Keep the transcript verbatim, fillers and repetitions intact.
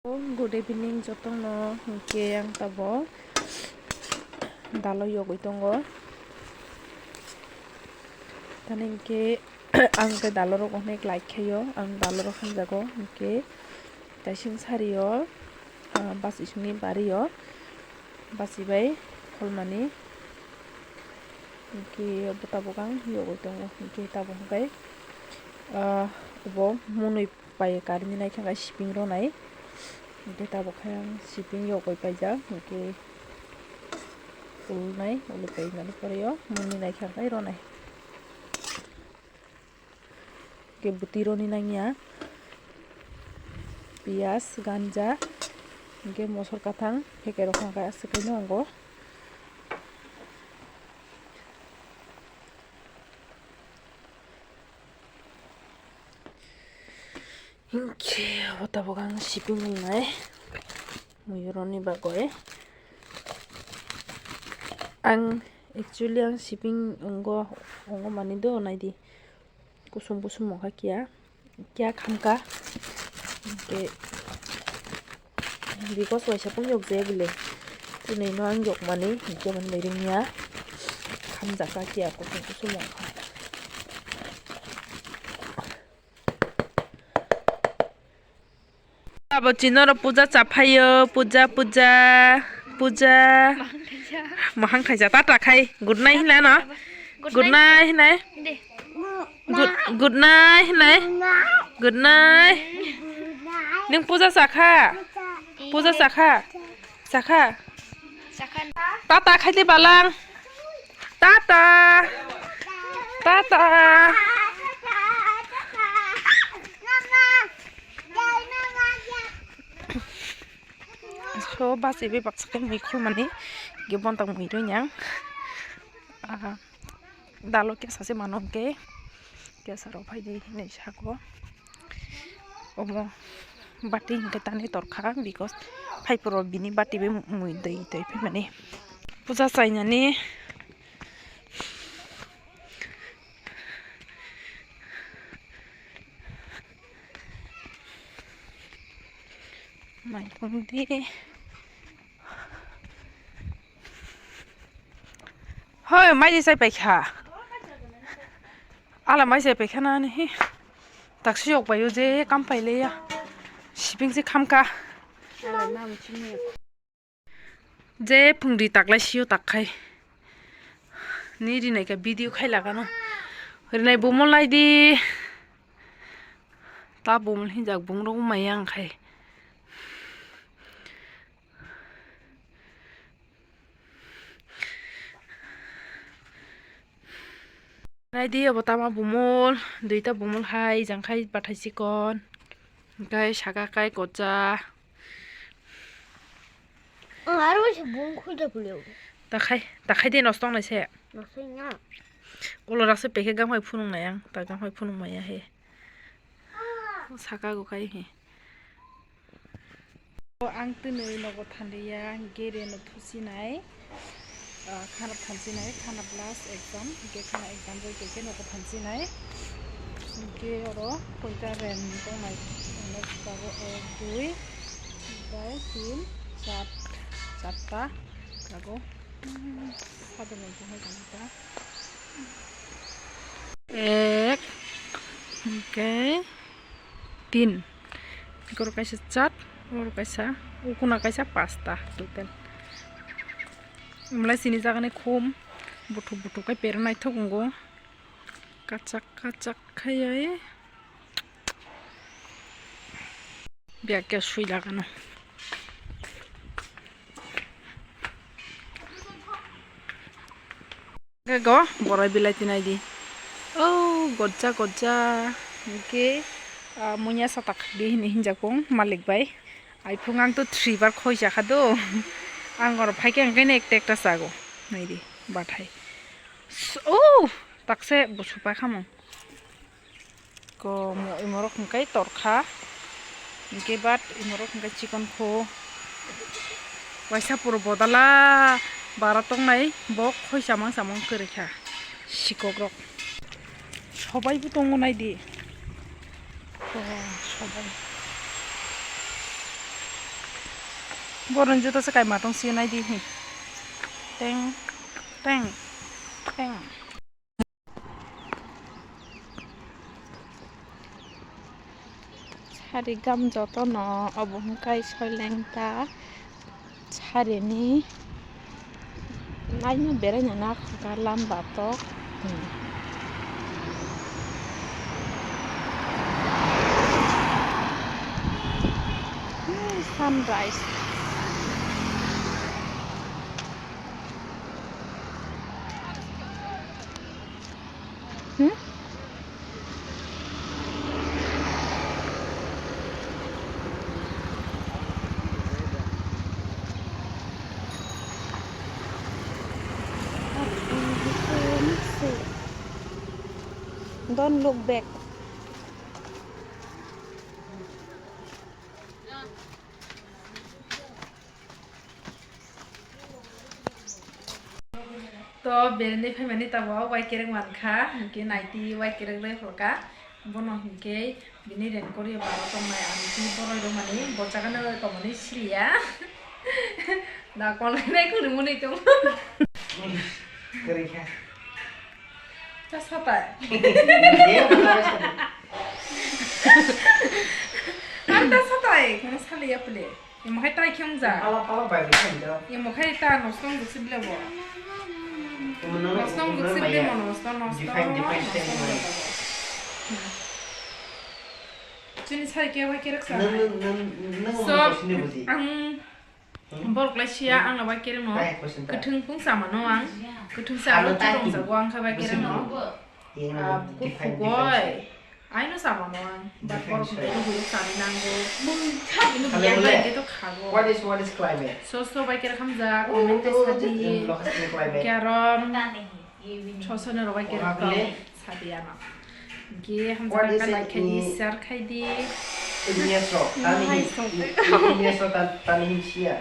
Good evening jotono, hwnkhe ang tabok dalo yogwi tongo. Tani hwnkhe ang khe dalorok onek like khaio, ang dalorok hamjago, hwnkhe kaising sario, ah, basi songni bario basi bai kholmani, hwnkhe tabuk ang yogwi tongo, hwnkhe tabuk hwnkhe, ah, obo mwnwi pai karini naikha khe siping rwnai. Hwnkhe tabuk khe ang siping yogwi paijak, hwnkhe ulnai, ului painani pore o mwnwi naikha khe rwnai. Hwnkhe bwtwi roni nangya, piyaj, ganja, hwnkhe mosor kathang, phekai rok hwnkhe aswk khe nw wngo. Hinkhe abo tabuk ang siping wngnai mui roni bagwi. Ang actually ang siping wngo, wngo mani do naidi kusum kusum wngkha kiya, kiya khamkha. Hinkhe because waisa phung yokjaya bile, tini no ang yokmani hinkhe mani ringya khamjakha kiya kusum kusum wngkha. Abo chinoro puja chaphaio, puja, puja, puja. Mahang thaisa. Mahang thaisa, tata khai. Good night hinai no? Good night hinai. Good, good night hinai. Good night. Nung puja chakha? Puja chakha? Chakha? Tata khaidi balang. Tata. Tata. So basi be baksa khe mui khulmani ge bontak mui roi yang. Ah, dalo kesa se mano hwnkhe kesa rok phai di hinwi sako. Omo bati hwnkhe tani torkha because phai phuru bini bati be mui dui twi phai mani puja chainani. Mai tong di. Hoi, mai di sai paikha. Ala mai sai paikha na ni. Taksi yok bai o je kam pai le ya. Siping se kham ka. Je phungri taklai sio takkhai. Ni rinai ka video khai lagano. Rinai bumol lai di. Ta bumol hinjak bungrok maya ang khai. Naidi obo tama bumol, duita bumol hai, jang khai bathai chikon, hingkai saka kai kocha. Ang aro se bung khulda phulio. Takhai, takhai de nosto wngnai se. Nosto wngya. Ulo rakse pekhe gam hai phunung nai ang, ta gam hai phunung maya he. Saka go kai he. Ang twnwi nogo thanliya, gere no thusinai, ah, khana thansinai, khana plus exam, hingke khana exam bai keke nogo thansinai. Hingke oro koita ren tongnai, tongnai tabuk ek, dui, bai tin, char, charta tabuk. Hmm, sadonai tongnai tongnai ta. Ek, hingke tin. Oro kaisa chat, oro kaisa, ukuna kaisa pasta total. Umlai sini jagani khum, buthuk buthuk kai pero naithok wngo. Kachak kachak khaiwi. Biya khe sui lagano. Go borai bilai tinai di. Oh, gojja, gojja. Hingke, ah, muiya satak di hini hinjakong malik bai. Aiphung ang to three bar khoi jakha do. Ang oro phaikhe ang khe ekta ekta chago. Nai di, bathai. S-, oh, takse busu pakhamung. Ko mo-, imorok hingkai torkha. Hingke bat imorok hingkai chikon kho. Waisa puro bodala bara tongnai, bo khoi chamang chamang kwrwi kha. Sikok rok. Sobai bo tongo nai di. Ko sobai. Boroni juta se kaima tong si nai di hi. Teng, teng, teng. Sari gam joto no obo hwnkhe soileng ta. Sarini naino beraina nakhwkha lamba tok. Hmm. Sunrise. Hmm? Don't look back. To berni phaimani tabuk wai kereng mankha, hinkhe naiti wai kereng rwi phurkha. Bono hinkhe bini raincoat ya baro tongnai, ang bini borok rwmani bochagano tongmani siliya. Da kolnai khulumuni tong. Kwrwi kha. Ta satai. Ang ta satai, kono saliya pwle. Imo hai tai khe wngja. Pala pala bai bai khe wngja. Imo hai ta nosto wngja se bile bo. Nosto wngja se bile mo, nosto, nosto, nosto wngja bo. Chini sai khe wai kerek sa. Nang nang nang nang So, ang Borok lai siya, ang bai kereng no. Kwthwng pung sama no ang. Kwthwng sa ano churung jago ang kha bai kereng no. Ah, kufugoi. Aino sama no ang. But borok ni tei huruk sani nango. Ino biya bai ke to khago. What is, what is climate? So, so bai kereng hamja, comment te sadi. Karom. Chosone rok bai kereng to. Sadi ano. Ge hamjak ka like khai di, share khai di. Igneso, tani hin, Igneso tani hin siya.